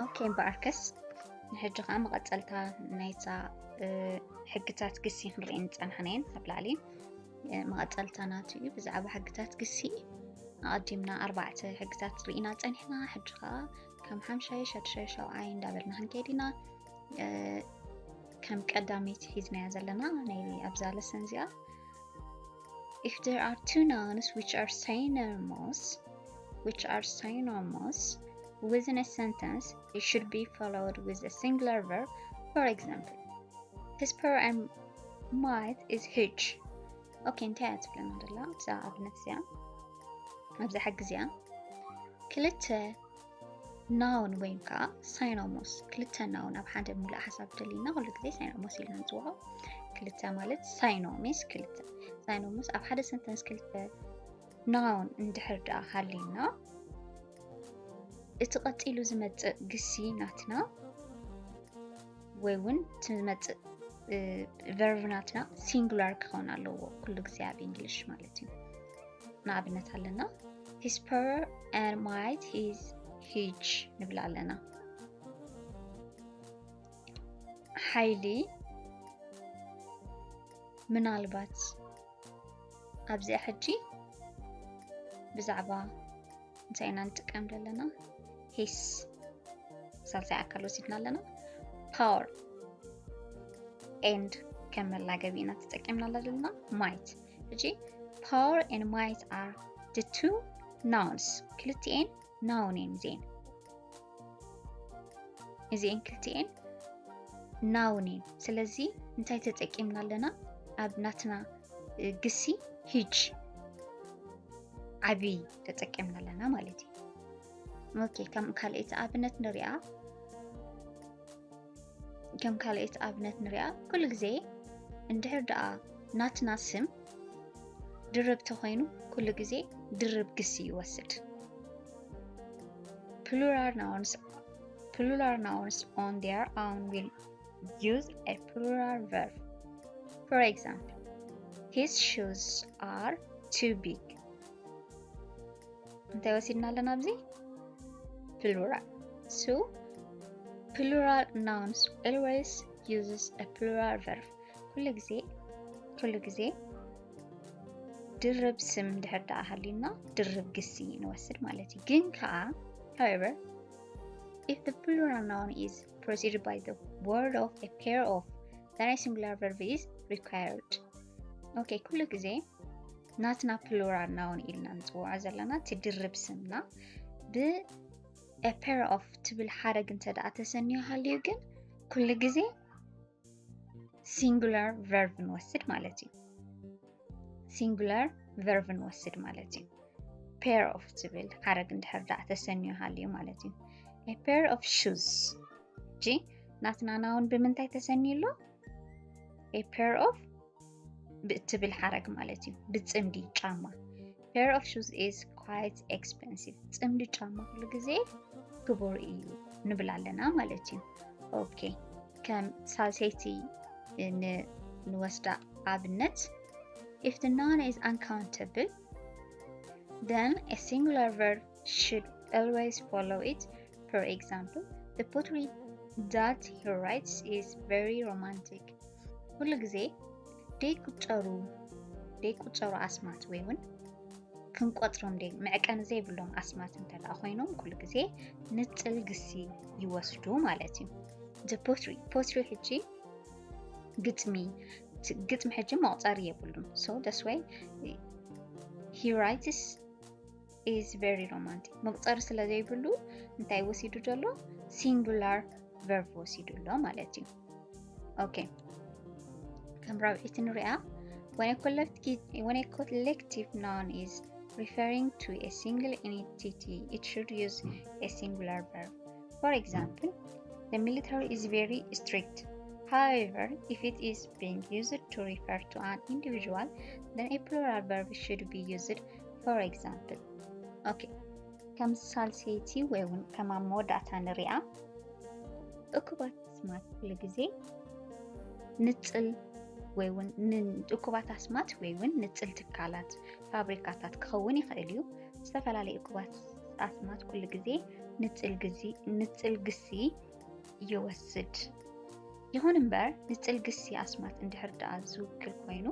Okay, እምበኣርከስ ንሕጂ ከዓ መቐፀልታ ናይታ ሕግታት ግሲ ክንርኢ ንፀናሕና እየን። ኣብ ላዕሊ መቐፀልታ ናቱ እዩ። ብዛዕባ ሕግታት ግሲ ኣቐዲምና ኣርባዕተ ሕግታት ርኢና ፀኒሕና። ሕጂ ከዓ ከም ሓምሻይ፣ ሻድሻይ፣ ሻውዓይ እንዳበልና ክንከይድ ኢና። ከም ቀዳመይቲ ሒዝናያ ዘለና ናይ ኣብዛ ለሰን እዚኣ። If there are two nouns which are synonymous, which are synonymous within a sentence, it should be followed with a singular verb. For example, his power and might is huge. Okay, እንታይ እያ ትብለና ዘላ ኣብዛ ኣብነት እዚኣ? ኣብዛ ሕጊ እዚኣ ክልተ noun ወይም ከዓ synonymous፣ ክልተ noun ኣብ ሓደ ምሉእ ሓሳብ ደሊና ኩሉ ግዜ synonymous ኢልና ንፅውዖ። ክልተ ማለት syno means ክልተ፣ synonymous ኣብ ሓደ sentence ክልተ noun እንድሕር ደኣ ሃልዩና፣ እቲ ቀፂሉ ዝመፅእ ግሲ ናትና ወይ እውን እቲ ዝመፅእ verb ናትና singular ክኸውን ኣለዎ ኩሉ ግዜ ኣብ English ማለት እዩ። ንኣብነት ኣለና፣ his power and might is huge ንብል ኣለና። ሓይሊ ምናልባት ኣብዚኣ ሕጂ ብዛዕባ እንታይ ኢና ንጥቀም ዘለና? His ሳልሳይ ኣካል ወሲድና ኣለና። Power and ከም መላገቢ ኢና ተጠቂምና ዘለና። Might፣ ሕጂ power and might are the two nouns፣ ክልቲኤን noun እየን እዚኤን። እዚኤን ክልቲኤን noun እየን። ስለዚ እንታይ ተጠቂምና ኣለና? ኣብ ናትና ግሲ huge፣ ዓብዪ፣ ተጠቂምና ኣለና ማለት እዩ። Okay፣ ከም ካልኣይቲ ኣብነት ንሪኣ። ከም ካልኣይቲ ኣብነት ንሪኣ። ኩሉ ግዜ እንድሕር ደኣ ናትና ስም ድርብ ተኾይኑ ኩሉ ግዜ ድርብ ግሲ ይወስድ። Plural nouns, plural nouns on their own will use a plural verb. For example, his shoes are too big. እንታይ ወሲድና ኣለና ኣብዚ? Plural. So plural nouns always uses a plural verb. ኩሉ ግዜ ኩሉ ግዜ ድርብ ስም እንድሕር ደኣ ሃልዩና ድርብ ግሲ ንወስድ ማለት እዩ። ግን ከዓ however, if the plural noun is preceded by the word of a pair of, then a singular verb is required. Okay፣ ኩሉ ግዜ ናትና plural noun ኢልና ንፅውዖ ዘለና እቲ ድርብ ስምና ብ a pair of ትብል ሓረግ እንተ ደኣ ተሰንዩ ሃልዩ ግን ኩሉ ግዜ singular verb ንወስድ ማለት እዩ። Singular verb ንወስድ ማለት እዩ። Pair of ትብል ሓረግ እንድሕር ደኣ ተሰንዩ ሃልዩ ማለት እዩ። A pair of shoes። ሕጂ ናትና noun ብምንታይ ተሰንዩ ኣሎ? A pair of ብእትብል ሓረግ ማለት እዩ። ብፅምዲ ጫማ። Pair of shoes is quite expensive። ፅምዲ ጫማ ኩሉ ግዜ ክቡር እዩ ንብል ኣለና ማለት እዩ። Okay፣ ከም ሳልሰይቲ ን-፣ ንወስዳ ኣብነት፣ if the noun is uncountable, then a singular verb should always follow it. For example, the poetry that he writes is very romantic. ኩሉ ግዜ ደይቁጸሩ፣ ደይቁጸሩ ኣስማት ወይ እውን ክንቆጽሮም ደይ-፣ መዕቀኒ ዘይብሎም ኣስማት እንተ ደኣ ኮይኖም ኩሉ ግዜ ንጽል ግሲ ይወስዱ ማለት እዩ። The poetry፣ poetry ሕጂ ግጥሚ፣ ት-፣ ግጥሚ ሕጂ መቑጸሪ የብሉን። So that's why he writes is very romantic። መቑጸሪ ስለ ዘይብሉ እንታይ ወሲዱ ዘሎ? Singular verb ወሲዱ ኣሎ ማለት እዩ። Okay፣ ከም ራብዒቲ ንሪኣ። When a collective፣ when a collective noun is referring to a single entity, it should use a singular verb. For example, the military is very strict. However, if it is being used to refer to an individual, then a plural verb should be used. For example, okay፣ ከም ሳልሰይቲ ወይ እውን ከም ኣብ መወዳእታ ንሪኣ። እኩባት ኣስማት ኩሉ ግዜ ንጽል ወይ እውን ን-፣ እኩባት ኣስማት ወይ እውን ንጽል ትካላት፣ ፋብሪካታት ክኸውን ይኽእል እዩ። ዝተፈላለዩ እኩባት ኣስማት ኩሉ ግዜ ንጽል ግሲ ይወስድ። ይኹን እምበር ንጽል ግሲ ኣስማት እንድሕር ደኣ ዝውክል ኮይኑ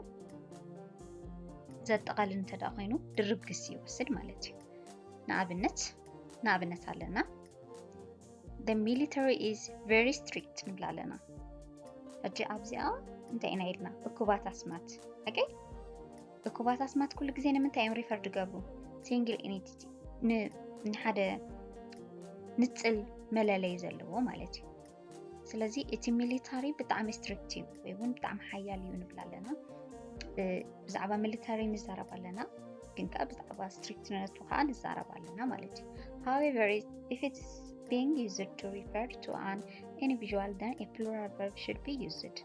ዘጠቓልል እንተ ደኣ ኮይኑ ድርብ ግሲ ይወስድ ማለት እዩ። ንኣብነት ንኣብነት ኣለና the military is very strict ንብል ኣለና። ሕጂ ኣብዚኣ እንታይ ኢና ኢልና? እኩባት ኣስማት ኣገይ እኩባት ኣስማት ኩሉ ግዜ ንምንታይ እዮም refer ዝገብሩ? Single entity ንሓደ ንጽል መለለይ ዘለዎ ማለት እዩ። ስለዚ እቲ ሚሊታሪ ብጣዕሚ strict እዩ ወይ እውን ብጣዕሚ ሓያል እዩ ንብል ኣለና። ብዛዕባ ሚሊታሪ ንዛረብ ኣለና፣ ግን ከዓ ብዛዕባ ስትሪክትነቱ ከዓ ንዛረብ ኣለና ማለት እዩ። However, if it's being used to refer to an individual, then a plural verb should be used.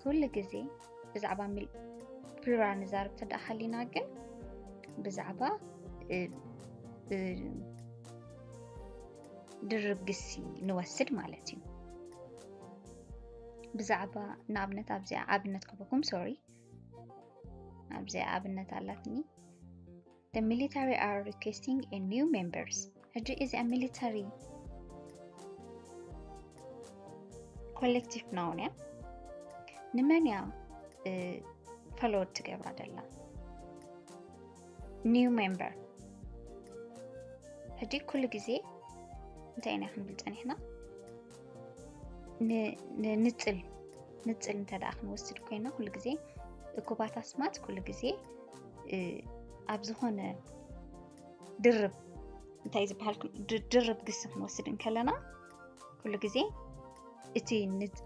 ኩሉ ግዜ ብዛዕባ plural ንዛረብ ተደኣ ሃሊና ግን ብዛዕባ ድርብ ግሲ ንወስድ ማለት እዩ። ብዛዕባ ንኣብነት ኣብዚኣ ኣብነት ክበኩም sorry ኣብዚኣ ኣብነት ኣላትኒ the military are requesting a new members። ሕጂ እዚኣ ሚሊታሪ collective noun እያ። ንመን እያ forward ትገብራ ደላ? New member። ሕጂ ኩሉ ግዜ እንታይ ኢና ክንብል ጸኒሕና? ንጽል ንጽል እንተ ደኣ ክንወስድ ኮይና ኩሉ ግዜ እኩባት ኣስማት ኩሉ ግዜ ኣብ ዝኾነ ድርብ እንታይ ዝበሃል ድርብ ግሲ ክንወስድ እንከለና ኩሉ ግዜ እቲ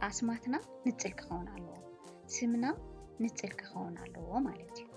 ኣስማትና ንጽል ክኸውን ኣለዎ፣ ስምና ንጽል ክኸውን ኣለዎ ማለት እዩ።